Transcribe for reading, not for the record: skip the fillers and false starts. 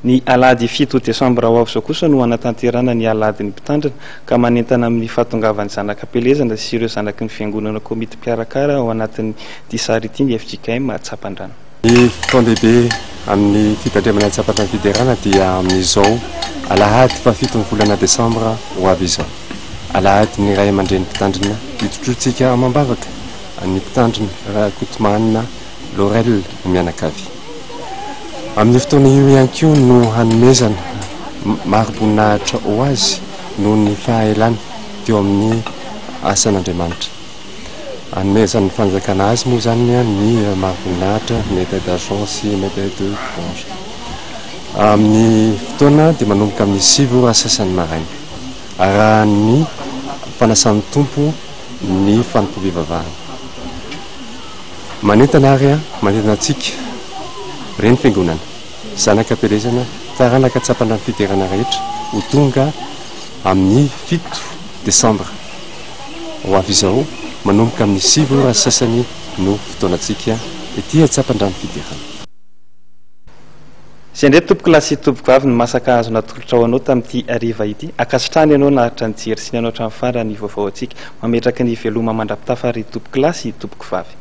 Ny alahady fito desambra ho avy izao kosa no hanatanterahana ny alahadin'ny mpitandrina ka manentana amin'ny fahatongavan'ny zanak'ampielezana sy ireo zanaky ny fiangonana komity mpikarakara ao anatin'ity sary ity ny fjkm Tsapandrano. Ny fotoan-dehibe amin'ny fitandremana ny Tsapandrano Fiderana dia amin'izao alahady fahafiton'ny volana desambra ho avy izao. Alahadin'ny ray aman-dreny mpitandrina hitrotrointsika amam-bavaka ny mpitandrina Rakotomanina Laurel mianakavy. Amin'io fotoana io ihany koa no hanomezana mari-boninahitra ho azy noho ny fahaelany teo amin'ny asan'Andriamanitra. Anomezan'ny fanjakana azy moa izany ny mari-boninahitra médaille d'argent sy médaille de bronze. Amin'ny fotoana dia manomboka amin'ny 9 ora sasany maraina. Arahan'ny fanasan'ny Tompo ny fanompoam-pivavahana. Manentana ary aho, manentana antsika, Reny Fiangonana, zanaka am-pielezana, taranaka tsapana ny fiderana rehetra, ho tonga amin'ny 7 desambra ho avy izao, manomboka amin'ny 9 ora sasany no fotoanantsika ety Antsapandrano Fiderana. Izay indray tompokolahy sy tompokovavy ny masaka azo natolotra ho anao tamin'ity hariva ity. Ankasitrahana ianao naharitra nijery sy nihaino hatramin'ny farany ny vaovao antsika. Mametraka ny veloma mandra-pitafa ry tompokolahy sy tompokovavy.